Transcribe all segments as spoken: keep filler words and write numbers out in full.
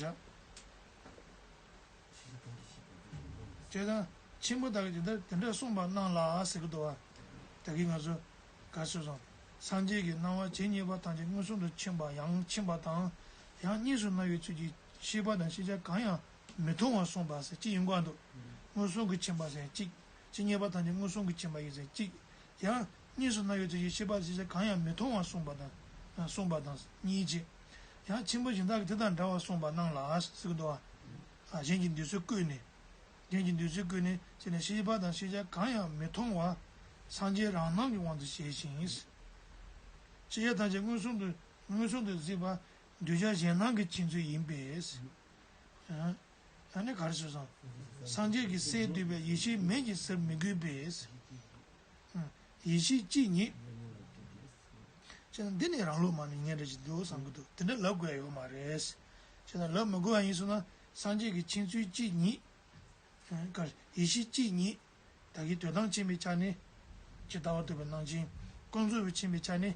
བྱས་ཙང་ཆེན་པོ་དག་གིས་དེ་ལྟར་དེ་འདྲ་གསུངས་པ་རྣམས་ལ་ཟེར་གྱི་འདུག་བ། ད་གིན་ང་ཚོ་ག་རེ་ཟེར་སོང་། སངས་རྒྱས་ཀྱི་སྣང་བ་ཇི་སྙེད་པ་ཐམས་ཅད་མངོན་སུམ་དུ་མཁྱེན་པ་ཡང་མཁྱེན་པ་དང་། ཡང་གཉིས་སུ་སྣང་བའི་ཚུལ་གྱིས་ཤེས་པ་དང་ཤེས་བྱ་གང་ཡང་མི་མཐོང་བར་གསུངས་པ་ཟེར་གཅིག་ཡིན་དགོས་འདུག་མངོན་སུམ་གྱིས་མཁྱེན་པ་ཟེར་གཅིག་ཇི་སྙེད་པ་ཐམས་ཅད་མངོན་སུམ་གྱིས་མཁྱེན་པ་ཡིན་ཟེར་གཅིག་ཡང་གཉིས་སུ་སྣང་བའི་ཚུལ་གྱིས་ཤེས་པ་ཤེས་བྱ་གང་ཡང་མི་མཐོང་བར་གསུངས་པ་དང་། གསུངས་པ་དང་གཉིས་བྱས། ཡང་ཆེན་པོ་གཞན་དག་གིས་དེ་དང་འདྲ་བར་གསུངས་པ་རྣམས་ལ་ཟེར་གྱི་འདུག་བ། གཞན་གྱི་འདོད་ཚུལ་བཀོད་ནས། གཞན་གྱི་འདོད་ཚུལ་བཀོད་ནས་བྱས་ནས་ཤེས་པ་དང་ཤེས་བྱ་གང་ཡང་མི་མཐོང་བ། སངས་རྒྱས་རང་སྣང་གི་དབང་དུ་བྱས་ཤིང་། ཤེས་བྱ་ཐམས་ཅད་མངོན་སུམ་དུ་མངོན་སུམ་དུ་གཟིགས་པ་འདོད་བྱ་གཞན་སྣང་གི་མཁྱེན་ཚུལ་ཡིན་པས། ཨ་ནི་ག་རེ་ཟེར་སོང་། སངས་རྒྱས་ཀྱི་སས་བསྡུས་པའི་ཡེ་ཤེས་མིང་གི་ཟུར་མི་དགོས་པས། ཡེ་ཤེས་གཅིག་ཉིད། བྱས་ན་འདི་ནི་རང་ལུགས་མ་ནི་ངན་འདྲ་ཞིག་འདུག་བསམ་གྱི་འདུག་དེ་འདྲ་ལབ་དགོས་ཡ་ཡོད་མ་རེད། བྱས་ན་ལབ་མི་དགོས་པ་ཡིན་སོང་ན་སངས་རྒྱས་ཀྱི་མཁྱེན་ཚུལ་གཅིག་ཉིད། ག་ཡེ་ཤེས་གཅིག་ཉིད། ད་གིན་དོན་དམ་མཁྱེན་པའི་ཆ་ནས། ཇི་ལྟ་བ་རྟོགས་པའི་སྣང་མཁྱེན། ཀུན་རྫོབ་པའི་མཁྱེན་པའི་ཆ་ནས།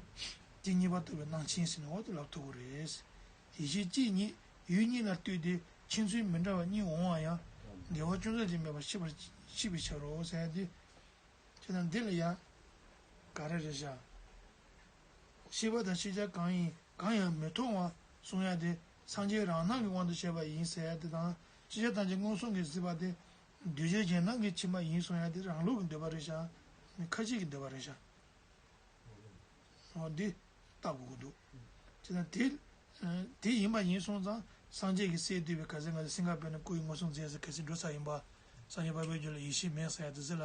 ཇི་སྙེད་པ་རྟོགས་པའི་སྣང་མཁྱེན་ཟེར་ནས་འོག་ཏུ་ལབ་ཐུབ་ཀྱི་རེད། ཡེ་ཤེས་གཅིག་ཉིད་ཡུལ་གཉིས་ལ་ལྟོས་ཏེ་མཁྱེན་ཚུལ་མི་འདྲ་བ་གཉིས་འོང་བ་ཡང་འགལ་བ་ཅུང་ཟད་ཀྱང་མེད་པར་ཤེས་པར་ཤེས་པའི་ཕྱིར་རོ་ཟེར་ཡ་དེ། ཁྱེད་རང་འདི་ལ་ཡང་ག་རེ་རེད་བཞག་ཤེས་པ་དང་ཤེས་བྱ་གང་ཡིན་གང་ཡང་མི་མཐོང་བ་གསུང་ཡ་དེ་སངས་རྒྱས་རང་སྣང་གི་དབང་དུ་བྱས་པ་ཡིན་ཟེར་ཡ་དེ་དང་ཤེས་བྱ་ཐམས་ཅད་མངོན་སུམ་གྱིས་གཟིགས་པ་དེ་འདོད་བྱ་གཞན་སྣང་གིས་ཕྱིན་པ་ཡིན་གསུང་ཡ་དེ་རང་ལུགས་ཀྱི་འདོད་པ་རེད་བཞག་ཁ་ཅིག་གི་འདོད་པ་རེད་བཞག་འོ་འདི་ལྟ་དགོས་ཀྱི་འདུག་བྱས་ཙང་དེ། དེ་ཡིན་པ་ཡིན་སོང་ཙང་སངས་རྒྱས་ཀྱི་སས་བསྡུས་པའི་ག་ཚོད་ང་ཚོ་སིང་ག་པོར་ནས་སྐུ་ཡི་མངོན་སུམ་མཛད་ཟེར་ག་ཚོད་འགྲོ་ཚར་ཡིན་པ། སངས་རྒྱས་འཕགས་པའི་རྒྱུད་ལ་ཡེ་ཤེས་མེད་ཟེར་ཡ་དེ་ཚོ་ལ་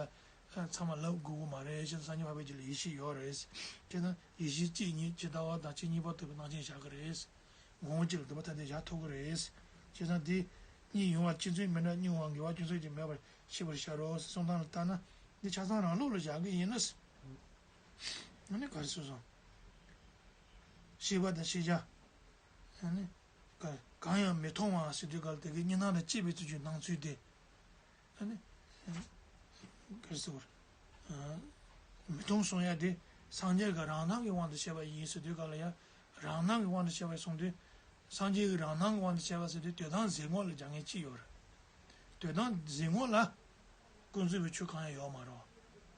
ཚང་མ་ལབ་དགོས་ཀྱི་མ་རེད། བྱས་ཙང་སངས་རྒྱས་འཕགས་པའི་རྒྱུད་ལ་ཡེ་ཤེས་ཡོད་རེད། དེ་ན་ཡེ་ཤེས་གཅིག་ཉིད་ཇི་ལྟ་བ་དང་ཇི་སྙེད་པ་རྟོགས་པའི་སྣང་མཁྱེན་བཞག་གི་རེད། ངོ་བོ་གཅིག་ལ་འདུས་པ་ཐམས་ཅད་བཞག་ཐུབ་ཀྱི་རེད། བྱས་ཙང་དེ་གཉིས་ཡོང་བ་ཅི་མཚུངས་མི་འདྲ་གཉིས་འོང་བ་འགལ་བ་ཅུང་ཟད་ཀྱང་མེད་པར་ཤེས་པར་བྱ་རོགས་ཟེར་གསུང་སྟངས་ལ་ལྟ་ན་འདི་ཆ་ཚང་རང་ལུགས་ལ་བཞག་གི་ཡིན་ན། ཨ་ནི་ག་རེ་ཟེར་སོང་། ཤེས་པ་དང་ཤེས་བྱ། ཨ་ནི། ག་གང་ཡང་མི་མཐོང་བ་ཟེར་དུས་ག་ལ་དེ་གའི་གཉིས་སྣང་དང་བཅས་པའི་ཚུལ་གྱི་སྣང་ཚུལ་དེ། ཨ་ནི། ག་རེ་ཟེར་བར། མི་མཐོང་གསུང་ཡ་དེ་སངས་རྒྱས་ཀྱི་རང་སྣང་གི་དབང་དུ་བྱས་པ་ཡིན་ཟེར་དུས་ག་ལ་ཡ། རང་སྣང་གི་དབང་དུ་བྱས་པ་གསུངས་དུས། སངས་རྒྱས་ཀྱི་རང་སྣང་གི་དབང་དུ་བྱས་པ་ཟེར་དུས་དོན་དམ་གཟིགས་ངོ་ལ་སྦྱར་མཁན་ཅི་ཡོད་རེད། དོན་དམ་གཟིགས་ངོ་ལ། ཀུན་རྫོབ་པའི་ཆོས་གང་ཡང་ཡོད་མ་རེད།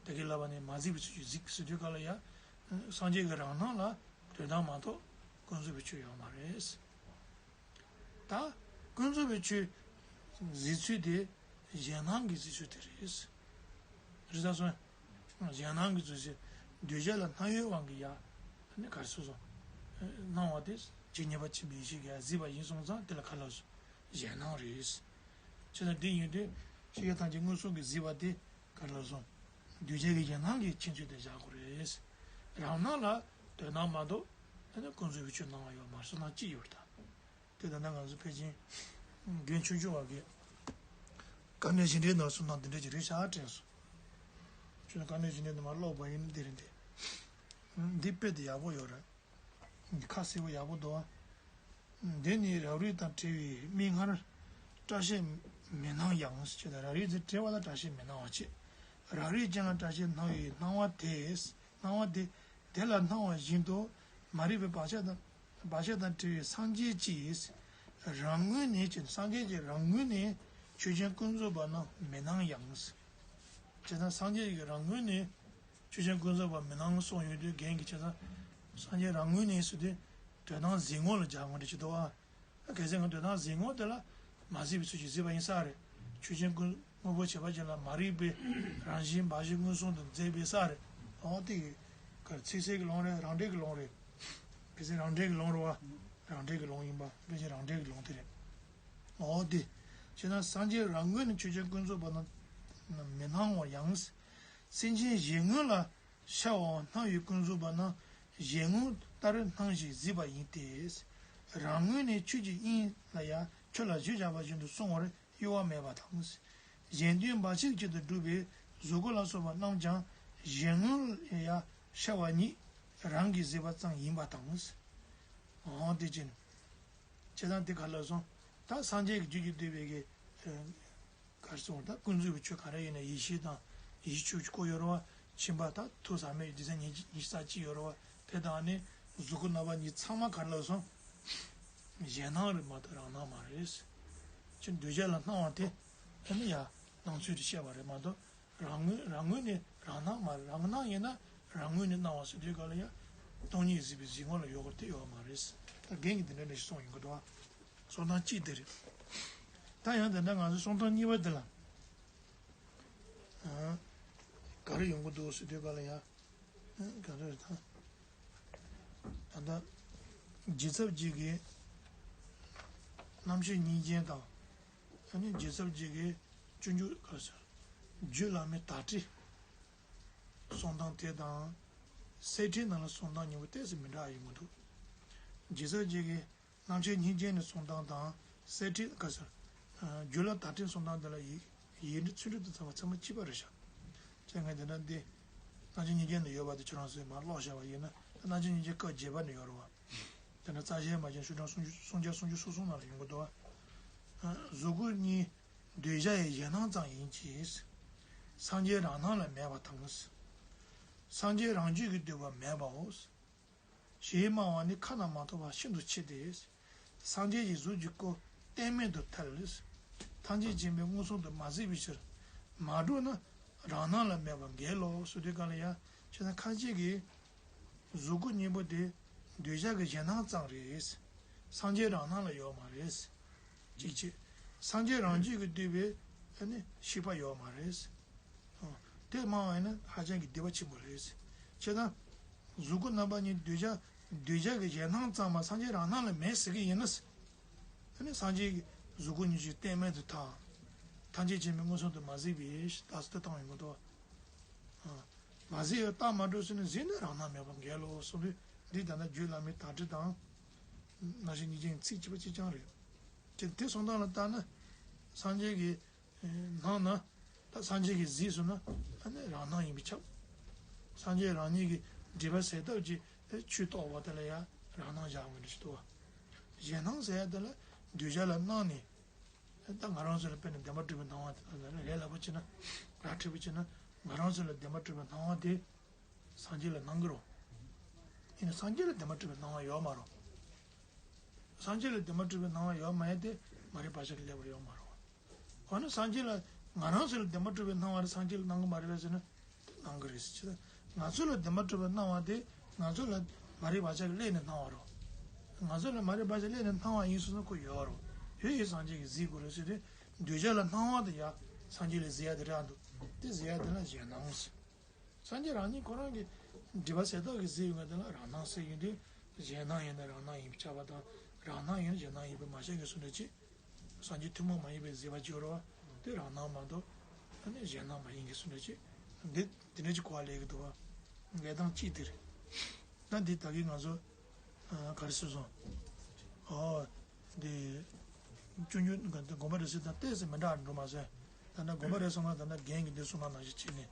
དེ་གའི་ལབ་པ་ནི་མ་གཟིགས་པའི་ཚུལ་གྱིས་གཟིགས་ཟེར་དུས་ག་ལ་ཡ། སངས་རྒྱས་ཀྱི་རང་སྣང་ལ་དོན་དམ་མ་གཏོགས་ཀུན་རྫོབ་པའི་ཆོས་ཡོད་མ་རེད། ད་ཀུན་རྫོབ་པའི་ཆོས་གཟིགས་ཚུལ་དེ་གཞན་སྣང་གི་གཟིགས་ཚུལ་དེ་རེད། རེད་ད་སོང་། གཞན་སྣང་གི་གཟིགས་ཚུལ་འདོད་བྱ་ལ་སྣང་ཡུལ་དབང་གིས་ཡ། ནི་ག་རེ་ཟེར་སོང་། སྣང་བ་དེ་ཇི་སྙེད་པ་མཁྱེན་པའི་ཡེ་ཤེས་ཀྱིས་གཟིགས་པ་ཡིན་སོང་ཙང་དེ་ལ་ག་རེ་ལབ་སོང་། གཞན་སྣང་རེད། བྱས་ཙང་འདི་ཡིན་དུས་ཤེས་བྱ་ཐམས་ཅད་མངོན་སུམ་གྱིས་གཟིགས་པ་དེ་ག་རེ་ལབ་སོང་། འདོད་བྱ་གི་གཞན་སྣང་གི་མཁྱེན་ཚུལ་དེ་བཞག་དགོས་རེད། རང་སྣང་ལ་དོན་དམ་མ་གཏོགས་ཨ་ནི་ཀུན་རྫོབ་པའི་ཆོས་སྣང་བ་ཡོད་མ་རེད་གསུང་སྟངས་གཅིག་ཡོད་རེད་ད། དེ་ལྟར་ན་ང་ཚོ་ཕལ་ཆེར་རྒན་ཆུང་ཆུང་བ་གིས་དཀའ་གནད་གཞན་འདྲའི་ནང་གསུང་སྟངས་དེ་འདྲ་ཅིག་རེད་ཤག་དྲན་སོང་། ཁྱོད་དཀའ་གནད་གཞན་འདྲའི་ནང་མ་ཀློག་པ་ཡིན་ན་འདི་རེད་འདི། འདི་དཔེ་དེ་ཡག་པོ་ཡོད་རེད། ཁ་གསལ་པོ་ཡག་པོ་འདུག་ཨ། འདི་ནི་རབ་རིབ་དང་བྲལ་བའི་མིག་སྔར་སྐྲ་ཤད་མི་སྣང་ཡང་ཞེས་དང་རབ་རིབ་དང་བྲལ་བ་ལ་སྐྲ་ཤད་མི་སྣང་བ་བྱས། རབ་རིབ་ཅན་ལ་སྐྲ་ཤད་སྣང་བའི་སྣང་བ་དེ། སྣང་བ་དེ་དེ་ལ་སྣང་བ་བཞིན་དུ་མ་རིག་པའི་བག་ཆགས་དང་བག་ཆགས་དང་བྲལ་བའི་སངས་རྒྱས་ཀྱིས་རང་ངོས་ནས་ཀྱང་སངས་རྒྱས་ཀྱི་རང་ངོས་ནས་ཆོས་ཅན་ཀུན་རྫོབ་པ་རྣམས་མི་སྣང་ཡང་། བྱས་ཙང་སངས་རྒྱས་ཀྱི་རང་ངོས་ནས་ཆོས་ཅན་ཀུན་རྫོབ་པ་མི་སྣང་གསུངས་ཡོད་དུས་རྒན་གྱིས་བྱས་ཙང་སངས་རྒྱས་རང་ངོས་ནས་ཟེར་དུས་དོན་དམ་གཟིགས་ངོ་ལ་སྦྱར་དགོས་འདྲ་ཅིག་འདུག་ཨ། གལ་སྲིད་ང་དོན་དམ་གཟིགས་ངོ་དེ་ལ་མ་གཟིགས་པའི་ཚུལ་གྱིས་གཟིགས་པ་ཡིན་ས་རེད། ཆོས་ཅན་ཀུན་དངོས་པོ་བྱས་པ་ཅན་ལ་མ་རིག་པའི་རང་བཞིན་འབའ་ཞིག་མངོན་སུམ་དུ་མཛད་པའི་ས་རེད། འོ་དེ་གི་གར་ཚིག་གསལ་གྱི་ལུང་རེད་རང་འགྲེལ་གྱི་ལུང་རེད། གལ་སྲིད་རང་འགྲེལ་གྱི་ལུང་རེད་བ། རང་འགྲེལ་གྱི་ལུང་ཡིན་པ་ཕལ་ཆེར་རང་འགྲེལ་གྱི་ལུང་དེ་རེད། འོ་དེ། བྱས་ན་སངས་རྒྱས་རང་ངོས་ནས་ཆོས་ཅན་ཀུན་རྫོབ་པ་རྣམས་མི་སྣང་བ་ཡང་། སེམས་ཅན་གཞན་ངོས་ལ་ཤར་བའང་སྣང་བའི་ཀུན་རྫོབ་པ་རྣམས་གཞན་ངོས་ལྟར་སྣང་ཞིང་གཟིགས་པ་ཡིན་ཏེ། རང་ངོས་ནས་ཆོས་ཀྱི་དབྱིངས་ལ་ཡང་ཆོས་ལ་གཞི་བཞག་པ་བཞིན་དུ་སོང་བར་གཡོ་བ་མེད་པ་དང་། གཞན་དོན་འབའ་ཞིག་གཅིག་ཏུ་སྒྲུབ་པའི་གཟུགས་སྐུ་ལ་སོགས་པ་རྣམས་ཀྱང་གཞན་ངོས་ལ་ཡང་ཤར་བ་ཉིད་རང་གིས་གཟིགས་པ་ཙམ་ཡིན་པ་དང་། འོ་དེ་བཞིན། བྱས་ཙང་དེ་ག་ལ་སོང་། ད་སངས་རྒྱས་ཀྱི་རྒྱུད་ཀྱིས་བསྡུས་པའི་གི་གར་སོང་ད་ཀུན་རྫོབ་པའི་ཆོས་ག་རེ་ཡིན་ན་ཡེ་ཤེས་དང་ཡེ་ཤེས་ཆོས་ཀྱི་སྐུ་ཡོད་རེད་བ། ཕྱིན་པ་དང་ཐོས་བསམ་མེད་སྡེ་ཚན་ཉི་ཤུ་རྩ་གཅིག་ཡོད་རེད་བ། དེ་དང་ནི་གཟུགས་སྐུ་རྣམ་པ་གཉིས་ཚང་མ་ག་རེ་ལབ་སོང་། གཞན་སྣང་རེད་མ་གཏོགས་རང་སྣང་མ་རེད། ཁྱོད་འདོད་ཆགས་ལ་སྣང་བ་དེ་ཨ་ནི་ཡ་སྣང་ཚུལ་དུ་བཤད་པ་རེད་མ་གཏོགས་རང་ངོས་རང་ངོས་ནས་རང་སྣང་མ་རེད། རང་སྣང་ཡིན་ན་རང་ངོས་ནས་སྣང་བ་ཟེར་དུས་ག་ལ་ཡ་སྟོང་ཉིད་གཟིགས་པའི་གཟིགས་ངོ་ལ་ཡོད་དགོས་དེ་ཡོད་མ་རེད། ད་རྒན་གྱིས་འདི་འདྲ་ནས་གསུངས་ཡོང་གི་འདུག་ཨ། གསུང་སྟངས་གཅིག་དེ་རེད། ད་ཡང་དེ་འདྲ་ང་ཚོའི་གསུང་སྟངས་གཉིས་པ་དེ་ལ་ཨ་ག་རེ་ཡོང་གི་འདུག་ཟེར་དུས་ག་ལ་ཡ། ག་རེ་རེད་ད། ད་ལྟ་ལྗིད་ཚབས་གཅིག་གི་རྣམ་ཤེས་གཉིས་ཅན་དང་། ཨ་ནི་ལྗིད་ཚབས་གཅིག་གི་སྤྱོད་འཇུག་ག་ཟེར། རྒྱུད་བླ་མའི་དར་ཊཱིཀ་གསུང་སྟངས་དེ་དང་། གསེར་ཕྲེང་ནང་ལ་གསུང་སྟངས་གཉིས་པོ་ཏོག་ཙམ་མི་འདྲ་བ་ཡོང་གི་འདུག་ལྗིད་ཚབས་གཅིག་གི་རྣམ་ཤེས་གཉིས་ཅན་ནས་གསུང་སྟངས་དང་གསེར་ཕྲེང་ག་ཟེར། རྒྱུད་བླ་དར་ཊཱིཀ་གསུང་སྟངས་དེ་ལ་ཡིག་ཡིག་འབྲུ་ཚིག་འབྲུ་དང་ཚང་མ་ཚང་མ་གཅིག་པ་རེད་ཤག་ཅེས་ངས་དེ་འདྲ་འདི་རྣམ་ཤེས་གཉིས་ཅན་དུ་ཡོད་པ་དེ་ཁྱོད་རང་ཚོས་མར་ཀློག་བཞག་པ་ཡིན་ན་རྣམ་ཤེས་གཉིས་ཅན་བཀའ་བརྒྱད་པ་ནས་ཡོད་རེད་བ། དེ་འདྲ་རྩ་ཤེ་མ་ཅན་ཤུགས་དྲག་སུམ་ཅུ་སུམ་བརྒྱ་སུམ་ཅུ་སོ་གསུམ་ནང་ལ་ཡོང་གི་འདུག་བ། གཟུགས་སྐུ་གཉིས་འདོད་བྱ་ཡི་གཞན་སྣང་ཙམ་ཡིན་གྱི། སངས་རྒྱས་རང་སྣང་ལ་མེད་པ་དང་། སངས་རྒྱས་རང་རྒྱུད་ཀྱིས་བསྡུས་པ་མེད་པའོ། ཞེས་སྨྲ་བ་ནི་ཁ་ན་མ་ཐོ་བ་ཤིན་ཏུ་ཆེ་སྟེ། སངས་རྒྱས་ཀྱི་གཟུགས་ཀྱི་སྐུ་གཏན་མེད་དུ་ཐལ། ཐམས་ཅད་མཁྱེན་པས་མངོན་སུམ་དུ་མ་གཟིགས་པའི་ཕྱིར། མ་གྲུབ་ན་རང་སྣང་ལ་མེད་པར་འགལ་ལོ་ཟེར་དུས་ག་ལ་ཡ། བྱས་ན་ཁ་ཅིག་གིས་གཟུགས་སྐུ་གཉིས་པོ་དེ་འདོད་ཆགས་ཀྱི་གཞན་སྣང་ཙམ་རེད། སངས་རྒྱས་རང་སྣང་ལ་ཡོད་མ་རེད། གཅིག་བྱས། སངས་རྒྱས་རང་རྒྱུད་ཀྱིས་བསྡུས་པའི་ཨ་ནི་ཤེས་པ་ཡོད་མ་རེད། ཨོ། དེ་སྨྲ་བ་ཡིན་ན་ཧ་ཅང་གི་སྡིག་པ་ཆེན་པོ་རེད། བྱས་ཙང་། གཟུགས་སྐུ་རྣམ་པ་གཉིས་འདོད་ཆགས་འདོད་ཆགས་ཀྱི་གཞན་སྣང་ཙམ་མ་སངས་རྒྱས་རང་སྣང་ལ་མེད་ཟེར་གྱི་ཡིན་ན། ཨ་ནི་སངས་རྒྱས་ཀྱི་གཟུགས་སྐུ་གཉིས་ཀྱི་གཏན་མེད་དུ་ཐལ། ཐམས་ཅད་མཁྱེན་པས་མངོན་སུམ་དུ་མ་གཟིགས་པས་ད་ཟེར་དེ་བཏང་ཡོང་གི་འདུག་ཨ། མ་གཟིགས་ཡང་རྟགས་མ་གྲུབ་ཟེར་ནས་གཟིགས་ནས་རང་སྣང་མེད་པར་འགལ་ལོ་གསུངས་དུས་འདི་ད་ལྟ་རྒྱུད་བླ་མའི་དར་ཊཱིཀ་དང་། རྣམ་ཤེས་གཉིས་ཅན་གྱི་ཚིག་གཅིག་པ་གཅིག་རྐྱང་རེད། དེ་དེ་གསུང་སྟངས་ལ་བལྟས་ན། སངས་རྒྱས་ཀྱི་སྣང་ན། ད་སངས་རྒྱས་ཀྱིས་གཟིགས་སོང་ན་ཨ་ནི་རང་སྣང་ཡིན་པས་ཁྱབ། སངས་རྒྱས་རང་ཉིད་ཀྱི་སྒྲིབ་པ་ཟད་ཐབས་ཀྱི་ཆོས་རྟོགས་པ་དེ་ལ་ཡང་རང་སྣང་བཞག་དགོས་འདྲ་ཞིག་འདུག་བ། གཞན་སྣང་ཟེར་ཡ་དེ་ལ་འདོད་ཆགས་ལ་སྣང་ནས། ད་ང་རང་ཚོ་ལ་དཔེར་ན་བདེན་པ་གྲུབ་པའི་སྣང་བ་དེ་ལས་སླ་པོ་བྱས་ན། ར་འཕྲོད་པོ་བྱས་ན། ང་རང་ཚོ་ལ་བདེན་པ་གྲུབ་པའི་སྣང་བ་དེ་སངས་རྒྱས་ལ་སྣང་གི་རེད། ཡིན་ན་སངས་རྒྱས་ལ་བདེན་པ་གྲུབ་པའི་སྣང་བ་ཡོད་མ་རེད། སངས་རྒྱས་ལ་བདེན་པ་གྲུབ་པའི་སྣང་བ་ཡོད་མ་ཡིན་ཏེ་མ་རིག་བག་ཆགས་ཀྱི་ཀླད་པར་ཡོད་མ་རེད། འོ་ན་སངས་རྒྱས་ལ་ང་རང་ཚོ་ལ་བདེན་པ་གྲུབ་པའི་སྣང་བ་རེད་སངས་རྒྱས་ལ་སྣང་གི་མ་རེད་པས་ཟེར་ན། དེ་སྣང་གི་རེད་ཟེར་ཅི། ང་ཚོ་ལ་བདེན་པ་གྲུབ་པའི་སྣང་བ་དེ་ང་ཚོ་ལ་མ་རིག་བག་ཆགས་ཀྱི་ཀླད་ནས་སྣང་བ་རེད། ང་ཚོ་ལ་མ་རིག་བག་ཆགས་ཀླད་ནས་སྣང་བ་ཡིན་སོང་ན་ཁོ་ཡོད་རེད། ཡོད་ཡོད་སངས་རྒྱས་ཀྱིས་གཟིགས་དགོས་རེད་ཟེར་དུས་འདོད་ཆགས་ལ་སྣང་བ་དེ་ཡང་སངས་རྒྱས་ལ་གཟིགས་ཡ་དེ་རེད་འདུག་དེ་གཟིགས་ཡ་དེ་ལ་གཞན་སྣང་ཟེར། སངས་རྒྱས་རང་ཉིད་ཁོ་རང་གི་སྒྲིབ་པ་ཟད་ཐབས་ཀྱིས་གཟིགས་ཡོང་བ་དེ་ལ་རང་སྣང་ཟེར་ཡོང་དུས་གཞན་སྣང་ཡིན་ན་རང་སྣང་ཡིན་པས་ཁྱབ་པ་དང་རང་སྣང་ཡིན་ན་གཞན་སྣང་ཡིན་པས་མ་ཁྱབ་ཀྱི་སོ་འདྲ་ཅིག་སངས་རྒྱས་ཐུན་མོང་མ་ཡིན་པའི་གཟིགས་པ་བྱོས་རོགས། དེ་རང་སྣང་མ་གཏོགས་ཨ་ནི་གཞན་སྣང་མ་ཡིན་གྱི་སོ་འདྲ་ཅིག་འདི་འདི་འདྲ་ཅིག་གོ་བ་ལེན་གྱི་འདུག་བ། ལས་སྟངས་གཅིག་དེ་རེད། ད་འདི་ད་གིན་ང་ཚོ་ག་རེ་ཟེར་སོང་། ཨོ། འདི་སྤྱོད་འཇུག་དགོངས་པ་རིགས་གསལ་དང་ཏོག་ཙམ་མི་འདྲ་བ་འགྲོ་མ་ཟད། ད་ལྟ་དགོངས་པ་རིགས་གསལ་མ་ད་ལྟ་རྒན་གྱིས་འདི་གསུངས་པ་ནང་བཞིན་བྱས་ནས།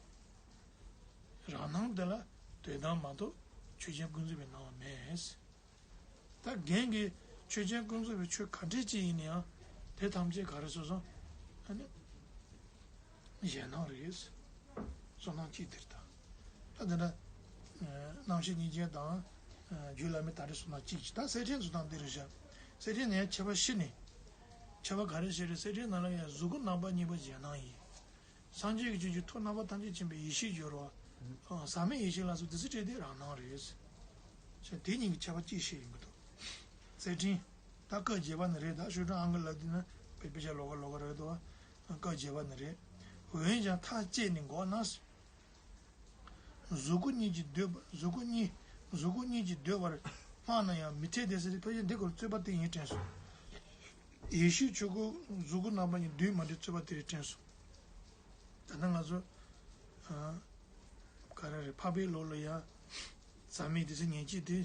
རང་སྣང་དེ་ལ་དོན་དམ་མ་གཏོགས་ཆོས་ཅན་ཀུན་རྫོབ་པའི་སྣང་བ་མེད། ད་རྒན་གྱིས་ཆོས་ཅན་ཀུན་རྫོབ་པའི་ཆོས་ག་འདྲ་ཅིག་ཡིན་ན་ཡང་དེ་ཐམས་ཅད་ག་རེ་ཟེར་སོང་། ཨ་ནི་གཞན་སྣང་རེད། གསུང་སྟངས་གཅིག་དེ་རེད་ད། ད་འདི་འདྲ་རྣམ་ཤེས་གཉིས་ཅན་དང་རྒྱུད་བླ་མའི་དར་ཊཱིཀ་གསུང་སྟངས་གཅིག་ད་གསེར་ཕྲེང་གསུང་སྟངས་འདི་རེད་ཤག་གསེར་ཕྲེང་ནས་ཁྱད་པར་ཕྱེ་ནས། ཁྱད་པར་ག་རེ་བྱས་རེད། གསེར་ཕྲེང་ནང་ལ་ཡང་གཟུགས་སྐུ་རྣམ་པ་གཉིས་པོ་གཞན་སྣང་ཡིན། སངས་རྒྱས་ཀྱི་སྤྱོད་འཇུག་ཐུགས་རྣམ་པ་ཐམས་ཅད་མཁྱེན་པའི་ཡེ་ཤེས་སྦྱོར་བ། ཟག་མེད་ཡེ་ཤེས་ལ་སོགས་དེ་ཚོ་སྤྲད་དེ་རང་སྣང་རེད། ཞེས་དེ་གཉིས་ཀྱི་ཁྱད་པར་གཅིག་བཤད་ཡོང་གི་འདུག་གསེར་ཕྲེང་། ད་བཀའ་བརྒྱད་པ་ནི་རེད་ད་ཤོག་གྲངས་ཨང་ཀི་ལབ་དུས་ན་དཔེ་དཔེ་ཆ་ལོགས་ཀ་ལོགས་ཀ་རེད་འདུག་བཀའ་བརྒྱད་པ་ནི་རེད། འོན་ཀྱང་ཐག་བཅད་ནས་འགོག་ན། གཟུགས་སྐུ་གཉིས་ཀྱིས་བསྡུས་པ་གཟུགས་སྐུ་གཉིས་གཟུགས་སྐུ་གཉིས་ཀྱིས་བསྡུས་པར་སྨྲ་ན་ཡང་མི་འཐད་དེ་ཟེར་ཏེ་ཕལ་ཆེར་འདི་སྐོར་རྩོད་པ་དེ་ཡིན་དྲན་སོང་། ཡེ་ཤེས་ཆོས་སྐུ་གཟུགས་སྐུ་རྣམ་པ་གཉིས་བསྡུས་མ་བསྡུས་རྩོད་པ་དེ་རེད་དྲན་སོང་། ད་ལྟ་ང་ཚོ་ག་རེ་རེད། འཕགས་པའི་ལུགས་ལ་ཡང་ཟག་མེད་སྡེ་ཚན་ཉེར་གཅིག་དེ་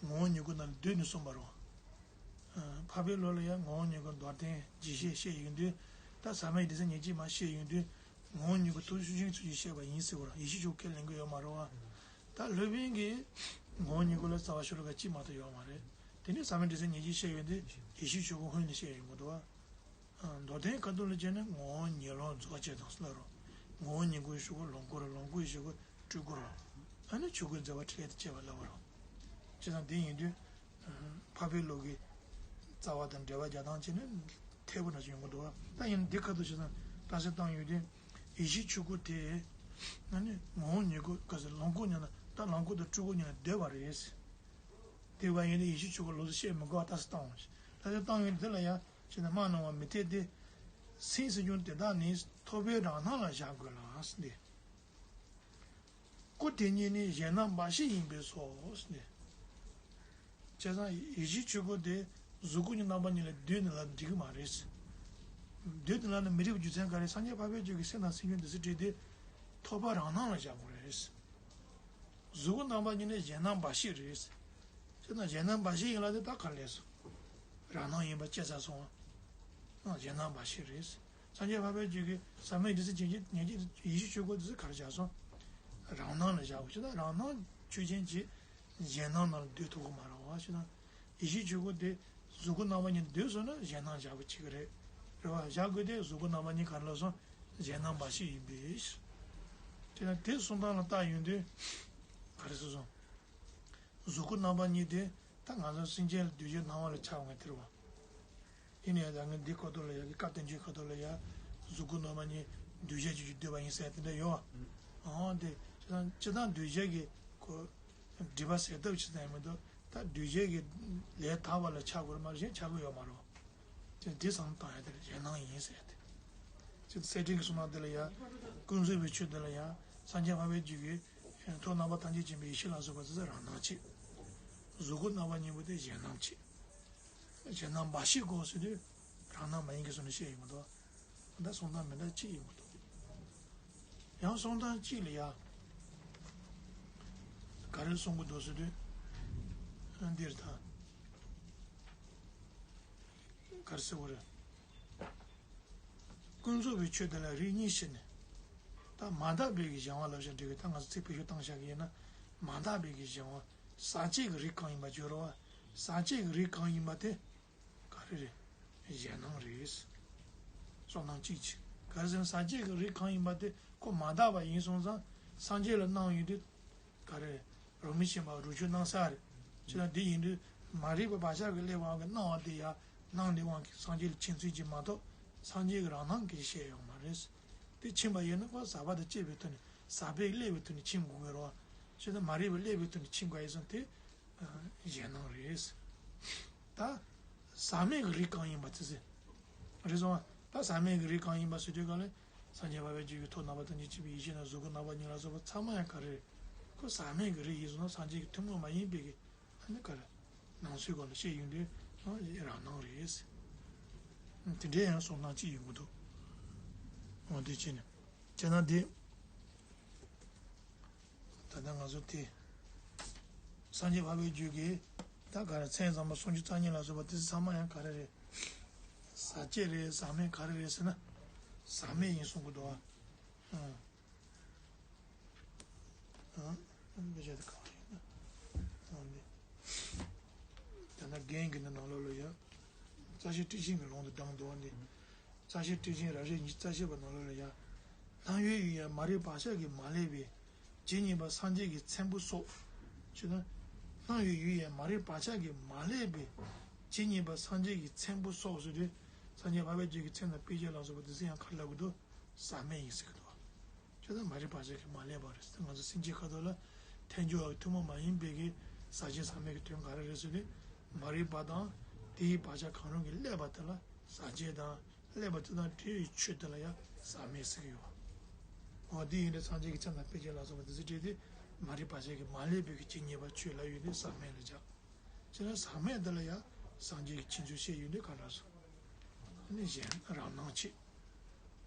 ངོ་བོ་ཉིད་སྐུ་རྣམས་ལ་བསྡུས་ནས་གསུངས་པ་རེད། འཕགས་པའི་ལུགས་ལ་ཡང་ངོ་བོ་ཉིད་སྐུ་མདོར་བསྟན་རྒྱས་བཤད་བཤད་ཡོང་དུས་ད་ཟག་མེད་སྡེ་ཚན་ཉེར་གཅིག་མར་བཤད་ཡོང་དུས་ངོ་བོ་ཉིད་སྐུ་ཐུགས་རྗེ་ཆུང་ཆུང་ཚུལ་གྱིས་བཤད་པ་ཡིན་ཟེར་བ་རེད། ཡེ་ཤེས་ཆོས་སྐུ་ཁས་ལེན་གྱི་ཡོད་མ་རེད་བ། ད་སློབ་དཔོན་གྱིས་ངོ་བོ་ཉིད་སྐུ་ལ་རྩ་བ་ཤོ་ལོ་ཀ་གཅིག་མ་གཏོགས་ཡོད་མ་རེད། དེ་ནས་ཟག་མེད་སྡེ་ཚན་ཉེར་གཅིག་བཤད་ཡོང་དུས་ཡེ་ཤེས་ཆོས་སྐུ་སྔོན་ནས་བཤད་ཡོང་གི་འདུག་བ། མདོར་བསྟན་ཁ་ཐུག་ལ་བྱས་ན་ངོ་བོ་ཉིད་ལོངས་རྫོགས་བྱེད་དང་ལབ་རོ། ངོ་བོ་ཉིད་སྐུའི་ཆོས་སྐུ་ལོངས་སྐུ་རོ། ལོངས་སྐུའི་ཆོས་སྐུ་སྤྲུལ་སྐུ་རོ། ཨ་ནི་ཆོས་སྐུའི་མཛད་པ་ཕྲིན་ལས་དང་བཅས་པ་ལབ་པ་རོ། བྱས་ཙང་དེ་ཡིན་དུས། འཕགས་པའི་ལུགས་ཀྱི་ རྩ་བ་དང་འགྲེལ་པ་རྒྱག་སྟངས་བྱས་ནས་འཐད་པོ་འདྲ་ཞིག་ཡོང་གི་འདུག་བ། ད་ཡིན་འདི་ཁ་ཐུག་བྱས་ཙང་རྟགས་གསལ་བཏང་ཡོད་དུས། ཡེ་ཤེས་ཆོས་སྐུ་དེ། ང་ནི་ངོ་བོ་ཉིད་སྐུ་ག་ཟེར་ལོངས་སྐུ་ཉིད་ན་ད་ལོངས་སྐུ་དང་སྤྲུལ་སྐུ་ཉིད་ན་འདོད་པ་རེད། དེ་བ་ཡིན་ན་ཡེ་ཤེས་ཆོས་སྐུ་ལོགས་སུ་བཤད་མི་དགོས་པ་རྟགས་གསལ་བཏང་བ་ཞིག་རྟགས་གསལ་བཏང་ཡོད་དེ་ལ་ཡང་བྱས་ན་སྨྲ་སྣང་བ་མི་འཐད་དེ། སེམས་སེམས་བྱུང་དེ་དག་ནི་ཐོབ་པའི་རང་སྣང་ལ་བཞག་དགོས་ལ་ཟེར་ཏེ། སྐུ་དེ་ཉིད་ནི་གཞན་སྣང་འབའ་ཞིག་ཡིན་པས་སོ། བྱས་ཙང་ཡེ་ཤེས་ཆོས་སྐུ་དེ་གཟུགས་སྐུ་གཉིས་རྣམ་པ་གཉིས་ལ་འདོད་ནི་ལ་འགྲིག་གི་མ་རེད། འདོད་ནི་ལ་ནི་མི་འགྲིག་པའི་རྒྱུ་མཚན་ག་རེ། སངས་རྒྱས་འཕགས་པའི་རྒྱུད་ཀྱི་སེམས་དང་སེམས་བྱུང་འདི་ཚོ་བྲིས་ཏེ་ཐོབ་པ་རང་སྣང་ལ་བཞག་དགོས་རེད། གཟུགས་སྐུ་རྣམ་པ་གཉིས་ནི་གཞན་སྣང་འབའ་ཞིག་རེད། བྱས་ཙང་གཞན་སྣང་འབའ་ཞིག་ཡིན་ལ་དེ་ད་ག་ལས་སོ། རང་སྣང་ཡིན་པ་ཅི་ཟེར་སོང་བ། གཞན་སྣང་འབའ་ཞིག་རེད། སངས་རྒྱས་འཕགས་པའི་རྒྱུད་ཀྱི་ཟབ་མོའི་རིགས་སུ་ཅན་གྱི་ཉན་གྱི་ཡེ་ཤེས་ཆོས་སྐུ་དེ་ཚོ་ག་རེ་བྱས་སོང་། རང་སྣང་ལ་བཞག་དགོས་ཞེ་ན་རང་སྣང་ཆོས་ཅན་གྱི་གཞན་སྣང་ནང་ལ་སྡོད་ཐུབ་ཀྱི་མ་རེད་བ་ཞེ་ན། ཡེ་ཤེས་ཆོས་སྐུ་དེ་གཟུགས་སྐུ་རྣམ་པ་གཉིས་སྡོད་སོང་ན་གཞན་སྣང་བཞག་དགོས་ཀྱི་རེད། རེད་བ། བཞག་དགོས་དེ་གཟུགས་སྐུ་རྣམ་པ་གཉིས་ག་རེ་ལབ་སོང་། གཞན་སྣང་འབའ་ཞིག་ཡིན་པས། དེ་ན་དེ་གསུང་སྟངས་ལ་བལྟ་ཡོང་དུས་ག་རེ་ཟེར་སོང་། གཟུགས་སྐུ་རྣམ་པ་གཉིས་དེ་ད་ང་ཚོ་སེམས་ཅན་ལ་འདུས་བྱས་སྣང་བ་ལ་ཆགས་ངེས་དེ་རེད་བ། ཡིན་ནའི་ད་ངས་འདི་ཁ་ཐོག་ལ་ཡ་གི་སྐབས་དང་རྒྱུན་ཁ་ཐོག་ལ་ཡ་གཟུགས་སྐུ་རྣམ་པ་གཉིས་འདུས་བྱས་ཀྱི་འདོད་པ་ཡིན་ཟེར་དེ་འདྲ་ཡོད་བ། ཨང་དེ་སྤྱིར་བཏང་འདུས་བྱས་ཀྱི་ཁོ་སྒྲིབ་པ་སེལ་ཐབས་ཅིག་ཙམ་མི་འདུག་ད་འདུས་བྱས་ཀྱི་ལས་དག་པ་ལ་ཆགས་དགོས་རེད་མ་གཞན་ཆགས་ཀྱི་ཡོད་མ་རེད། དེ་འདི་བསམ་བཏང་ཡ་དེ་ལ་གཞན་སྣང་ཡིན་ཟེར་ཡ་དེ། ཅིག་གསེར་ཕྲེང་གི་གསུང་སྟངས་དེ་ལ་ཡ། ཀུན་རྫོབ་པའི་ཆོས་དེ་ལ་ཡ། སངས་རྒྱས་འཕགས་པའི་རྒྱུད་ཀྱི་ཐོབ་རྣམ་པ་ཐམས་ཅད་མཁྱེན་པའི་ཡེ་ཤེས་ལ་སོགས་པ་དེ་ཚོ་རང་སྣང་གཅིག་གཟུགས་སྐུ་རྣམ་པ་གཉིས་པོ་དེ་གཞན་སྣང་གཅིག་གཞན་སྣང་འབའ་ཞིག་གོ་ཟེར་དུས་རང་སྣང་མ་ཡིན་གྱི་བཟོ་ནས་བཤད་ཡོང་གི་འདུག་ད་གསུང་སྟངས་མི་འདྲ་གཅིག་ཡོང་གི་འདུག་ཡང་གསུང་སྟངས་གཅིག་ལ་ཡ། ག་རེ་གསུང་གི་འདུག་ཟེར་དུས། འདིར་ད། ག་རེ་ཟེར་བ་རེད། ཀུན་རྫོབ་པའི་ཆོས་དེ་ལ་རིགས་གཉིས་ཕྱེ་ནས། ད་མ་དག་པའི་གི་གཞན་དབང་ལབ་བཞག་འགྲིག་གི་ད་ང་ཚོ་ཚིག་བེད་སྤྱོད་བཏང་བཞག་གི་ཡིན་ན། མ་དག་པའི་གི་གཞན་དབང་ཟག་བཅས་ཀྱི་རིགས་གང་ཡིན་པ་བརྗོད་རོགས། ཟག་བཅས་ཀྱི་རིགས་གང་ཡིན་པ་དེ། ག་རེ་རེད། གཞན་སྣང་རེད། གསུང་སྟངས་གཅིག་བྱས། ག་རེ་ཟེར་ན་ཟག་བཅས་ཀྱི་རིགས་གང་ཡིན་པ་དེ་ཁོ་མ་དག་པ་ཡིན་སོང་ཙང་སངས་རྒྱས་ལ་སྣང་ཡོང་དུས། ག་རེ། རང་མི་ཤེས་པ་རང་ཆོས་སྣང་ས་རེད། ཅེ་ན་འདི་ཡིན་དུས་མ་རིག་པའི་བག་ཆགས་ཀྱིས་བསླད་པའི་སྣང་བ་དེ་ཡང་སྣང་བའི་དབང་གིས་སངས་རྒྱས་ལ་མཁྱེན་ཚུལ་གྱིས་མ་གཏོགས་སངས་རྒྱས་ཀྱི་རང་སྣང་གིས་བཤད་ཡོད་མ་རེད། དེ་མཁྱེན་པ་ཡིན་ན་ཁོ་ཟག་པ་དང་བཅས་པའི་ཐོག་ནས་ཟག་པས་བསླད་པའི་ཐོག་ནས་མཁྱེན་དགོས་ཀྱི་རེད་བ། ཅེ་ན་མ་རིག་པས་བསླད་པའི་ཐོག་ནས་མཁྱེན་དགོས་ཡིན་ཙང་དེ་གཞན་སྣང་རེད། ད་ཟག་མེད་ཀྱི་རིགས་གང་ཡིན་པ་དེ་ཟེར། རེད་སོང་བ། ད་ཟག་མེད་ཀྱི་རིགས་གང་ཡིན་པ་ཟེར་དུས་ག་ལས། སངས་རྒྱས་འཕགས་པའི་རྒྱུད་ཀྱི་ཐོབ་རྣམ་པ་ཐམས་ཅད་མཁྱེན་པའི་ཡེ་ཤེས་དང་གཟུགས་སྐུ་རྣམ་པ་གཉིས་ལ་སོགས་པ་ཚང་མ་ཡང་ག་རེ་རེད། ཁོ་ཟག་མེད་ཀྱི་རིགས་ཡིན་སོང་ན་སངས་རྒྱས་ཀྱི་ཐུན་མོང་མ་ཡིན་པའི་གི་ཨ་ནི་ག་རེ། སྣང་ཚུལ་སྒང་ལ་བཤད་ཡོང་དུས་ཨ་རང་སྣང་རེད། དེ་འདྲའི་ཡང་གསུང་སྟངས་གཅིག་ཡོང་གི་འདུག་འོ་དེ་བྱས་ནས། བྱས་ན་འདི། ད་ལྟ་ང་ཚོ་དེ། སངས་རྒྱས་འཕགས་པའི་རྒྱུད་ཀྱི། ད་ག་རེ་མཚན་ཟབ་མོ་སུམ་ཅུ་རྩ་གཉིས་ལ་སོགས་པ་དེ་ཚང་མ་ཡང་ག་རེ་རེད། ཟག་བཅས་རེད་ཟག་མེད་ག་རེ་རེད་ཟེར་ན། ཟག་མེད་ཡིན་གསུང་གི་འདུག་ཨ། ཨ། ཨ། དཔེ་ཆ་དེ་གང་ཡིན་ན། ཨ་ནི། ད་ལྟ་རྒན་གྱི་ནང་ལོགས་ལ་ཡ། རྩ་ཤེ་ཊཱིཀ་ཆེན་གྱི་ལུང་དུ་བགྲངས་འདུག་ཨ་ནི། རྩ་ཤེ་ཊཱིཀ་ཆེན་རབ་བྱེད་ཉི་ཤུ་རྩ་བཞི་པ་ནང་ལོགས་ལ་ཡ། སྣང་བའི་ཡུལ་ཡང་མ་རིག་བག་ཆགས་ཀྱིས་མ་བསླད་པས་ཇི་སྙེད་པ་སངས་རྒྱས་ཀྱི་མཚན་པོ་སོགས། ཅེ་ན། སྣང་བའི་ཡུལ་ཡང་མ་རིག་བག་ཆགས་ཀྱིས་མ་བསླད་པས་ཇི་སྙེད་པ་སངས་རྒྱས་ཀྱི་མཚན་པོ་སོགས་ཟེར་དུས། སངས་རྒྱས་འཕགས་པའི་རྒྱུད་ཀྱི་མཚན་དང་དཔེ་བྱད་ལ་སོགས་པ་དེ་ཚོ་ཡང་ག་རེ་ལབ་ཀྱི་འདུག་ཟག་མེད་ཡིན་ཟེར་གྱི་འདུག་ཅེ་ན་མ་རིག་བག་ཆགས་ཀྱིས་མ་བསླད་པ་རེད་ཟེར་ང་ཚོ་སེམས་ཅན་ཁ་ཐོག་ལ་ཐལ་འགྱུར་བ་གི་ཐུན་མོང་མ་ཡིན་པའི་གི་ཟག་བཅས་ཟག་མེད་ཀྱི་དོན་ག་རེ་རེད་ཟེར་དུས། མ་རིག་པ་དང་དེའི་བག་ཆགས་གང་རུང་གིས་བསླད་པ་དེ་ལ་ཟག་བཅས་དང་། བསླད་པ་དེ་དང་བྲལ་བའི་ཆོས་དེ་ལ་ཡང་ཟག་མེད་ཟེར་གྱི་ཡོད། འོ་དེ་ཡིན་དུས་སངས་རྒྱས་ཀྱི་མཚན་དང་དཔེ་བྱད་ལ་སོགས་པ་དེ་ཚོ་བྲིས་ཏེ་མ་རིག་བག་ཆགས་ཀྱིས་མ་བསླད་པའི་གི་ཇི་སྙེད་པ་ཆོས་ལབ་ཡོད་དུས་ཟག་མེད་ལ་སྦྱར། བྱས་ན་ཟག་མེད་དེ་ལ་ཡང་སངས་རྒྱས་ཀྱི་མཁྱེན་ཚུལ་བཤད་ཡོད་དུས་ག་འདྲ་སོང་། ཨ་ནི་གཞན་རང་སྣང་བྱེད།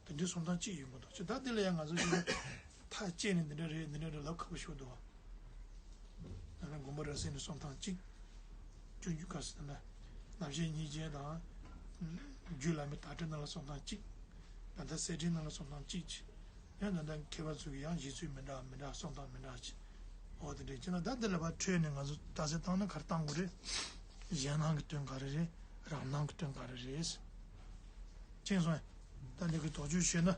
དེ་འདྲའི་གསུང་སྟངས་གཅིག་ཡོང་གི་འདུག་ཅེ་ད་དེ་ལ་ཡང་ང་ཚོ་ཞིག་ཐག་བཅད་ནས་འདི་འདྲ་རེད་འདི་འདྲ་རེད་ལབ་ཁག་པོ་ཞིག་འདུག་བ། ད་ནི་དགོངས་པ་རབ་གསལ་ནས་གསུང་སྟངས་གཅིག་སྤྱོད་འཇུག་ག་ཟེར་ན། རྣམ་བཤད་སྙིང་རྗེ་དང་། རྒྱུད་བླ་མའི་དར་ཊཱིཀ་ནང་ལ་གསུང་སྟངས་གཅིག་ད་ལྟ་གསེར་ཕྲེང་ནང་ལ་གསུང་སྟངས་གཅིག་ཡང་ད་ལྟ་མཁས་པ་ཚོ་གི་ཡང་བཞེད་ཚུལ་མི་འདྲ་མི་འདྲ་གསུང་སྟངས་མི་འདྲ་ཅིག་འོ་དེ་འདྲ་བྱས་ན་ད་འདི་ལ་ཕར་འཕྲོས་ནས་ང་ཚོ་རྟགས་གསལ་བཏང་ན་ག་རེ་བཏང་དགོས་རེད། གཞན་སྣང་གི་དོན་ག་རེ་རེད། རང་སྣང་གི་དོན་ག་རེ་རེད། མཁྱེན་སོང་ངས། ད་འདི་གི་དོགས་གཅོད་བྱས་ན།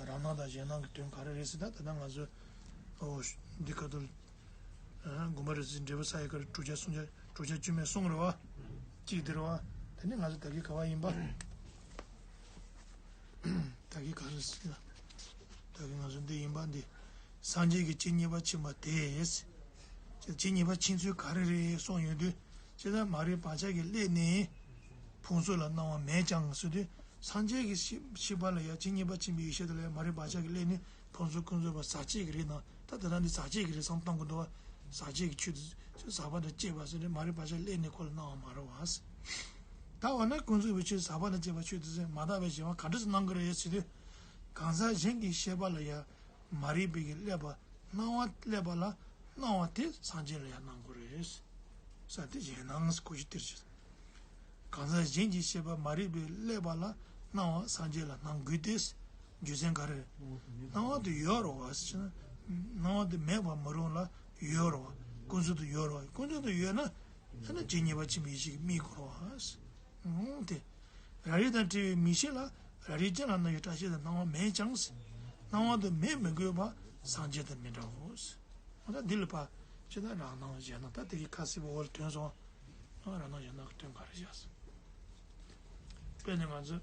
རང་སྣང་དང་གཞན་སྣང་གི་དོན་ག་རེ་རེད་ཟེར་ད་ད་ལྟ་ང་ཚོ། འོ། འདི་ག་དུ། དགོངས་པ་རབ་གསལ་འགྲེལ་པ་ས་ཡི་གར་དྲུག་བརྒྱ་སུམ་བརྒྱ་དྲུག་བརྒྱ་བཅུ་མེད་གསུམ་རེད་བ། གཅིག་དེ་རེད་བ། དེ་ནི་ང་ཚོ་ད་གིན་ག་བ་ཡིན་པ། ད་གིན་ག་རེ་ཟེར་ན། ད་གིན་ང་ཚོ་འདི་ཡིན་པ་འདི། སངས་རྒྱས་ཀྱི་སྤྱན་གཉིས་པ་ཕྱིན་པ་དེས། སྤྱན་གཉིས་པ་ཕྱིན་ཚུལ་ག་རེ་རེད་གསུངས་ཡོང་དུས། ཇི་ལྟར་མ་རིག་བག་ཆགས་ཀྱི་སླད་ནི། ཕུང་སོགས་ལ་སྣང་བ་མེད་ཀྱང་ཟེར་དུས། སངས་རྒྱས་ཀྱི་ཤེས་ཤེས་པ་ལ་ཡང་སྤྱན་གཉིས་པ་ཕྱིན་པའི་ཡེ་ཤེས་དེ་ལ་ཡང་མ་རིག་བག་ཆགས་ཀྱི་སླད་ནི། ཕུང་སོགས་ཀུན་རྫོབ་པ་ཟག་བཅས་ཀྱི་རིགས་དང་། ད་དེ་དག་འདི་ཟག་བཅས་ཀྱི་རིགས་བསམ་བློ་གཏོང་དགོས་འདུག་བ། ཟག་བཅས་ཀྱི་ཆོས་དེ་ཟག་པ་དང་བཅས་པ་ཟེར་ནས་མ་རིག་བག་ཆགས་སླད་ནི་ཁོ་ལ་སྣང་བ་མ་རུང་བ། ད་འོ་ན་ཀུན་རྫོབ་པའི་ཆོས་ཟག་པ་དང་བཅས་པ་ཆོས་དེ་ཚོས་མ་དག་པའི་གཞན་དབང་ག་འདྲ་སེ་སྣང་གི་རེད་ཟེར་དུས། གང་ཟག་གཞན་གྱི་ཤེས་པ་ལ་ཡང་མ་རིག་པའི་གི་བསླད་པ་སྣང་བ་བསླད་པ་ལ་སྣང་བ་དེ་སངས་རྒྱས་ལ་ཡང་སྣང་དགོས་རེད། ས་དེ་གཞན་སྣང་གོ་ཞིག་སྟེར་ཞིག་གང་ཟག་གཞན་གྱི་ཤེས་པ་མ་རིག་པའི་བསླད་པ་ལ་སྣང་བ་སངས་རྒྱས་ལ་སྣང་དགོས་ཏེ། རྒྱུ་མཚན་ག་རེ་རེད། སྣང་བ་དེ་ཡོད་རེད་བ་ཟེར་ན། སྣང་བ་དེ་མེད་པར་མི་རུང་ལ་ཡོད་རེད་བ། ཀུན་རྫོབ་ཏུ་ཡོད་རེད་བ། ཀུན་རྫོབ་ཏུ་ཡོད་ན། ཨ་ནི་སྤྱན་གཉིས་པ་ཕྱིན་པའི་ཡེ་ཤེས་ཀྱིས་དམིགས་དགོས་རེད་བ། འོང་དེ། རབ་རིབ་དང་བྲལ་བའི་མིག་ཤེས་ལ་རབ་རིབ་ཅན་ལ་སྣང་བའི་སྐྲ་ཤད་དུ་སྣང་བ་མེད་ཀྱང་། སྣང་བ་དེ་མེད་མི་དགོས་པ་སངས་རྒྱས་དང་མི་འདྲའོ། འོ་ད་འདི་ལ་ཕར་ཅི་ལྟར་རང་སྣང་གཞན་སྣང་ད་དེ་གི་ཁ་གསལ་པོ་འོག་ལ་ཐོན་སོང་། རང་སྣང་གཞན་སྣང་གི་དོན་ག་རེ་བཞག་སོང་། དཔེར་ན་ང་ཚོ།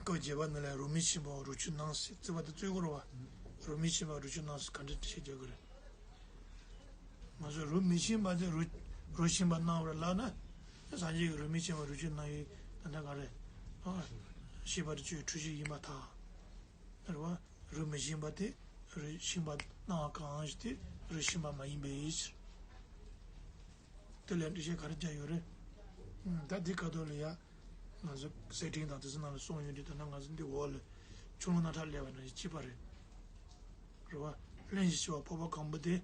སྐབས་བརྒྱད་པ་ནང་ལ་རོ་མི་ཤེས་པ་རོ་ཆུ་སྣང་ཟེར་རྩོད་པ་དེ་རྩོད་དགོས་རེད་བ། རོ་མི་ཤེས་པ་རོ་ཆུ་སྣང་ཟེར་ག་འདྲ་འགྲེལ་བཤད་རྒྱག་དགོས་རེད། ང་ཚོ་རོ་མི་ཤེས་པ་དེ་རོ་རོ་ཤེས་པ་སྣང་བར་ལབ་ན། སངས་རྒྱས་ཀྱིས་རོ་མི་ཤེས་པ་རོ་ཆུ་སྣང་བའི་ད་ལྟ་ག་རེ། ཨ། ཤེས་པ་དེ་ཆོས་འཁྲུལ་ཤེས་ཡིན་པར་ཐལ། རེད་བ། རོ་མི་ཤེས་པ་དེ་རོ་ཤེས་པ་སྣང་བ་གང་ཞིག་དེ་རོ་ཤེས་པ་མ་ཡིན་པའི་ཕྱིར། དེ་ལས་འགྲེལ་བཤད་ག་རེ་རྒྱག་ཡོད་རེད། ད་འདི་ཁ་ཐོག་ལ་ཡ། ང་ཚོ་གསེར་ཕྲེང་དང་དེ་ཚོ་ནང་ལ་གསུངས་ཡོད་དུས་ད་ལྟ་ང་ཚོ་འདི་འོག་ལ་ཆུ་ཀླུང་རྣམ་ཐར་སླེབས་པ་ནང་བཞིན་གཅིག་པ་རེད། རེད་བ། རླན་གྱིས་ཤི་བ་འཕགས་པ་གང་པོ་དེ།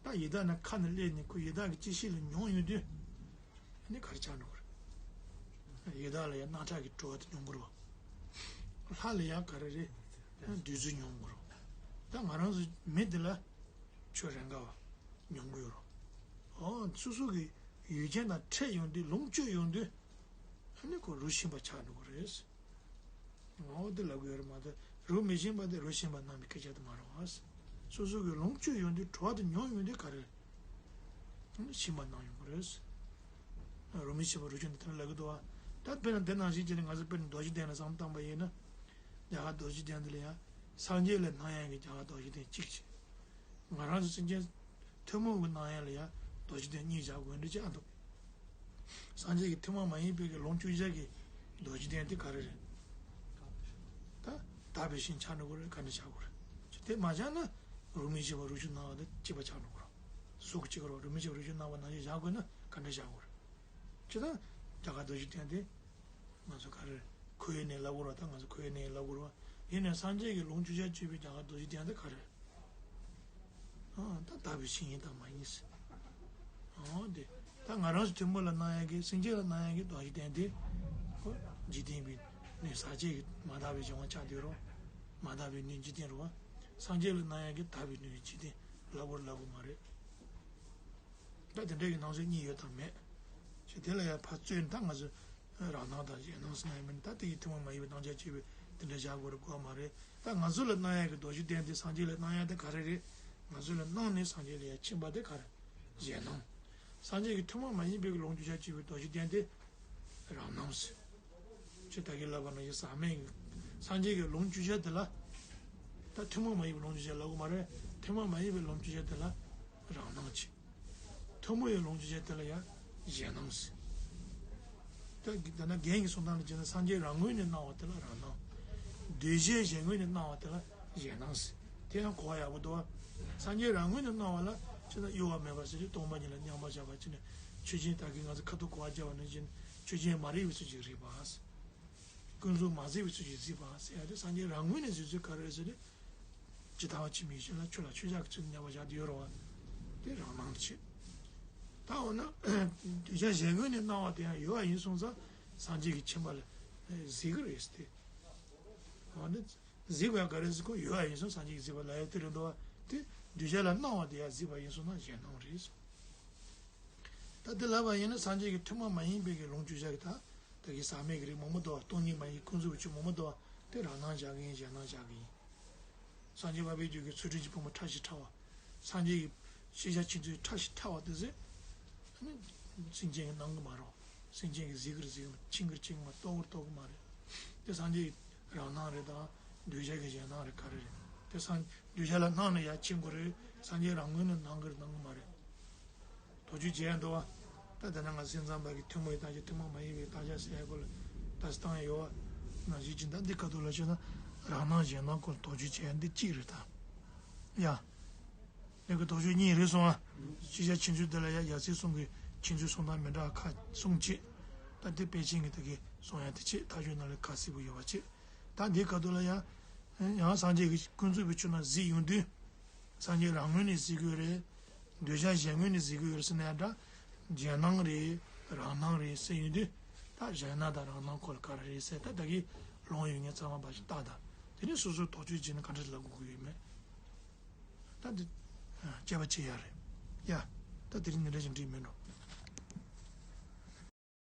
ད་ཡི་དྭགས་ནི་ཁ་ནས་སླེབས་ནས་ཁོ་ཡི་དྭགས་ཀྱི་སྐྱེ་ཤི་ལ་མྱོང་ཡོད་དུས། ཨ་ནི་ག་རེ་ཆགས་འགྲོ་གི་རེད། ཡི་དྭགས་ལ་ཡང་རྣམ་ཐར་གྱི་སྤྲོ་བ་དེ་མྱོང་གི་རེད་བ། ལྷ་ལ་ཡང་ག་རེ་རེད། བདུད་རྩི་མྱོང་གི་རེད་བ། ད་ང་རང་ཚོ་མི་འདི་ལ་ཆོས་རང་ག་བ་མྱོང་གི་ཡོད་རེད་བ། ཨོ་སོ་སོ་གི་ཡུལ་ཅན་དང་འཕྲད་ཡོང་དུས་ལོངས་སྤྱོད་ཡོང་དུས། ཨ་ནི་ཁོ་རོ་ཤིང་པ་ཆགས་འགྲོ་གི་རེད། ངོ་བོ་དེ་ལབ་དགོས་རེད་མ་གཏོགས་རོ་མི་ཤིང་པ་དེ་རོ་ཤིང་པ་སྣང་བའི་སྐད་ཆ་དེ་མ་རེད་བ། སོ་སོ་གི་ལོངས་སྤྱོད་ཡོང་དུས་བྲོ་བ་དེ་མྱོང་ཡོང་དུས་ག་རེ། ཤིང་པ་སྣང་ཡོང་གི་རེད། རོ་མི་ཤིང་པ་རོ་ཆུ་འདི་ལྟར་ལབ་གི་འདུག་བ། ད་དཔེར་ན་འདི་ནང་བཞིན་བྱས་ནས་ང་ཚོ་དཔེར་ན་རྡོ་རྗེ་གདན་ལ་བསམ་བཏང་པ་ཡིན་ན། རྒྱ་གར་རྡོ་རྗེ་གདན་འདི་ལ་ཡང་སངས་རྒྱས་ལ་སྣང་ཡག་གི་རྒྱ་གར་རྡོ་རྗེ་གདན་གཅིག་བྱས། ང་རང་ཚོ་སེམས་ཅན་ཐུན་མོང་གི་སྣང་ཡག་ལ་ཡང་རྡོ་རྗེ་གདན་གཉིས་བཞག་དགོས་འདྲ་ཅིག་ཨ་འདུག་སངས་རྒྱས་ཀྱི་ཐུན་མོང་མ་ཡིན་པའི་གི་ལོངས་སྤྱོད་བྱ་གི་རྡོ་རྗེ་གདན་དེ་ག་རེ་རེད། ད་དག་པའི་ཞིང་ཆགས་འགྲོ་གི་རེད། ག་འདྲ་བཞག་དགོས་རེད། དེ་མ་བཞག་ན་རོ་མི་ཤིང་པ་རོ་ཆུ་སྣང་བ་དང་གཅིག་པ་ཆགས་འགྲོ་གི་རེད། གཟུགས་གཅིག་རོ་རོ་མི་ཤིང་པ་རོ་ཆུ་སྣང་བ་ནང་བཞིན་བཞག་དགོས་ན་ག་འདྲ་བཞག་དགོས་རེད། ཅི་ད། རྒྱ་གར་རྡོ་རྗེ་གདན་དེ། ང་ཚོ་ག་རེ། ཁོའི་གནས་ལབ་དགོས་རེད་བ། ད་ང་ཚོ་ཁོའི་གནས་ལབ་དགོས་རེད་བ། ཡིན་ནའི་སངས་རྒྱས་ཀྱི་ལོངས་སྤྱོད་བྱ་སྤྱོད་པའི་རྒྱ་གར་རྡོ་རྗེ་གདན་དེ་ག་རེ། ཨ་ད་དག་པའི་ཞིང་ཡིན་དང་མ་ཡིན་ཟེར། ཨ་དེ། ད་ང་རང་ཚོ་ཐུན་མོང་ལ་སྣང་ཡག་གི་སེམས་ཅན་ལ་སྣང་ཡག་གི་རྡོ་རྗེ་གདན་དེ། ཁོ་འཇིག་རྟེན་པའི་གནས་ཟག་བཅས་ཀྱི་མ་དག་པའི་གཞན་དབང་ཆགས་བསྡད་རོ། མ་དག་པའི་གནས་འཇིག་རྟེན་རོ། སངས་རྒྱས་ལ་སྣང་ཡག་གི་དག་པའི་གནས་འཇིག་རྟེན་ལབ་དགོས་ལབ་དགོས་མ་རེད། ད་དེ་འདྲ་གི་སྣང་ཚུལ་གཉིས་ཡོད་དམ་མེད། ཞེས་དེ་ལ་ཡང་ཕར་རྩོད་ན་ད་ང་ཚོས་རང་སྣང་དང་གཞན་སྣང་ཟེར་ན་ཡང་མིན། ད་དེ་ཡི་ཐུན་མོང་མ་ཡིན་པའི་སྣང་ཆ་སྐྱེ་བའི་དེ་འདྲ་བཞག་དགོས་རེད་དགོས་མ་རེད། ད་ང་ཚོ་ལ་སྣང་ཡག་གི་རྡོ་རྗེ་གདན་དེ་སངས་རྒྱས་ལ་སྣང་ཡག་དེ་ག་རེ་རེད། ང་ཚོ་ལ་སྣང་ནས་སངས་རྒྱས་ལ་ཡང་ཕྱིན་པ་དེ་ག་རེ། གཞན་སྣང་། སངས་རྒྱས་ཀྱི་ཐུན་མོང་མ་ཡིན་པའི་ལོངས་སྤྱོད་བྱ་སྤྱོད་པའི་རྡོ་རྗེ་གདན་དེ་རང་སྣང་ཟེར། ཅེས་ད་གིན་ལབ་པ་ནང་བཞིན་ཟག་མེད་ཀྱི་སངས་རྒྱས་ཀྱི་ལོངས་སྤྱོད་བྱ་དེ་ལ། ད་ཐུན་མོང་མ་ཡིན་པའི་ལོངས་སྤྱོད་བྱ་ལབ་དགོས་མ་རེད། ཐུན་མོང་མ་ཡིན་པའི་ལོངས་སྤྱོད་བྱ་དེ་ལ་རང་སྣང་བྱེད། ཐུན་མོང་བའི་ལོངས་སྤྱོད་བྱ་དེ་ལ་ཡང་གཞན་སྣང་ཟེར། ད་ད་ནི་རྒན་གྱི་གསུང་སྟངས་ལ་བྱས་ན་སངས་རྒྱས་རང་ངོས་ནས་སྣང་བ་དེ་ལ་རང་སྣང་། འདུས་བྱས་གཞན་ངོས་ནས་སྣང་བ་དེ་ལ་གཞན་སྣང་ཟེར། དེ་ཡང་གོ་བ་ཡག་པོ་འདུག་བ། སངས་རྒྱས་རང་ངོས་ནས་སྣང་བ་ལ་བྱས་ན་གཡོ་བ་མེད་པ་ཟེར་ཏེ་སྟོང་པ་ཉིད་ལ་མཉམ་པར་བཞག་པ་བྱས་ནས་ཆོས་ཅན། ད་གིན་ང་ཚོ་ཁ་ཐུག་གོ་བ་བརྒྱབ་པ་ནང་བཞིན་ཆོས་ཅན་མ་རིག་པའི་ཚུལ་གྱིས་གཟིགས་པ་ཟེར། ཀུན་རྫོབ་མ་གཟིགས་པའི་ཚུལ་གྱིས་གཟིགས་པ་ཟེར་ཡ་དེ་སངས་རྒྱས་རང་ངོས་ནས་གཟིགས་ཚུལ་ག་རེ་རེད་ཟེར་ན། ཇི་ལྟ་བ་ཇི་མིན་ཞེན་ལ་ཆོས་ལ་ཆོས་བཞག་གི་ཚུལ་དུ་མཉམ་པར་བཞག་སྟེ་ཡོད་རེད་བ། དེ་རང་སྣང་བྱེད། ད་འོ་ན། འདུས་བྱས་གཞན་ངོས་ནས་སྣང་བ་དེ་ཡང་ཡོད་པ་ཡིན་སོང་ཙང་སངས་རྒྱས་ཀྱི་མཁྱེན་པ་ལ་གཟིགས་ཀྱི་རེད་ཟེར་ཏེ། འོ་ན། གཟིགས་པ་ག་རེ་ཟེར་ཁོ་ཡོད་པ་ཡིན་སོང་སངས་རྒྱས་ཀྱིས་གཟིགས་པ་ལ་ཡང་དེ་རེད་འདུག་བ། དེ་འདུས་བྱས་ལ་སྣང་བ་དེ་ཡང་གཟིགས་པ་ཡིན་སོང་ན་གཞན་སྣང་རེད། ད་དེ་ལབ་པ་ཡིན་ན་སངས་རྒྱས་ཀྱི་ཐུན་མོང་མ་ཡིན་པའི་གི་ལོངས་སྤྱོད་བྱ་གི་ད། ད་གི་ཟག་མེད་ཀྱི་རིགས་མང་པོ་འདུག་བ། སྟོང་ཉིད་མ་ཡིན་ཀུན་རྫོབ་ཀྱི་ཆོས་མང་པོ་འདུག་བ། དེ་རང་སྣང་བཞག་གི་ཡིན་གཞན་སྣང་བཞག་གི་ཡིན། སངས་རྒྱས་པ་ཕས་ཀྱི་ཚུལ་ཁྲིམས་ཀྱི་ཕུང་པོ་ཕྲ་ཞིང་ཕྲ་བ། སངས་རྒྱས་ཀྱི་ཤེས་བྱ་ཕྱིན་ཚུལ་ཕྲ་ཞིང་ཕྲ་བ་དེ་ཚོས། ཨ་ནི། སེམས་ཅན་གྱི་སྣང་གི་མ་རེད། སེམས་ཅན་གྱི་གཟིགས་ཀྱི་རེད་གཟིགས་ཀྱི་མ་རེད། འཆིང་གི་རེད་འཆིང་གི་མ་རེད། རྟོགས་ཀྱི་རེད་རྟོགས་ཀྱི་མ་རེད། དེ་སངས་རྒྱས་རང་སྣང་རེད་དང་། འདོད་ཆགས་ཀྱི་གཞན་སྣང་རེད་ག་རེ་རེད། དེ་སངས་འདོད་ཆགས་ལ་སྣང་ནས་ཡར་འཆིང་དགོས་རེད། སངས་རྒྱས་རང་ངོས་ནས་སྣང་གི་རེད་སྣང་གི་མ་རེད། དོགས་གཅོད་བྱས་འདུག་བ། ད་དེ་ན་ང་སེམས་ཙམ་པ་གི་ཐུན་མོང་བའི་བརྟག་དཔྱད་ཐུན་མོང་མ་ཡིན་པའི་བརྟག་དཔྱད་ཟེར་ཡ་སྐོར་ལ་ད་སྟངས་ཡོད་བ། ནང་བཞིན་གྱི་ད་འདི་ཁ་ཐུག་ལ་བྱས་ན་རང་སྣང་གཞན་སྣང་སྐོར་ལ་དོགས་གཅོད་བྱས་ཡ་འདི་གཅིག་རེད་ད། ཡ། ལས་ཀྱི་དོགས་གཅོད་གཉིས་རེད་སོང་ཨ། ཕྱི་རྒྱལ་ཁྱེད་ཚོའི་འདི་ལ་ཡ་ཡ་སྲིད་གསུམ་གྱི་ཁྱེད་ཚོའི་གསུང་སྟངས་མི་འདྲ་ཁ་གསུང་བྱེད། ད་འདི་དཔེ་ཅན་གྱི་དེ་གའི་གསུང་ཡ་དེ་བྱེད་ཐག་གཅོད་ན་ལས་ཁ་གསལ་པོ་ཡོད་པ་བྱེད། ད་འདིའི་ཁ་ཐུག་ལ་ཡ། ཡང་སངས་རྒྱས་ཀྱི་ཀུན་རྫོབ་པའི་ཆོས་རྣམས་གཟིགས་ཡོང་དུས། སངས་རྒྱས་རང་ངོས་ནས་གཟིགས་ཀྱི་ཡོད་རེད། འདོད་ཆགས་གཞན་ངོས་ནས་གཟིགས་ཀྱི་ཡོད་རེད་ཟེར་ན་ཡང་འདྲ། གཞན་སྣང་རེད། རང་སྣང་རེད་ཟེར་ཡོང་དུས། ད་གཞན་སྣང་དང་རང་སྣང་ཁོ་ལ་ག་རེ་རེད་ཟེར་ད་ད་གིན་ལོང་ཡོད་ངས་ཚང་མ་བ་ཞིག་བརྟག་དང་། དེ་ནས་སོ་སོའི་དོགས་གཅོད་བྱས་ན་ག་འདྲ་ལབ་དགོས་ཀྱི་ཡོད་མེད། ད་འདི། དཔྱད་པ་བྱེད་ཡ་རེད། ཡ། ད་དེ་རིང་འདི་འདྲ་ཞིག་འགྲིག་མེད་འགྲོ།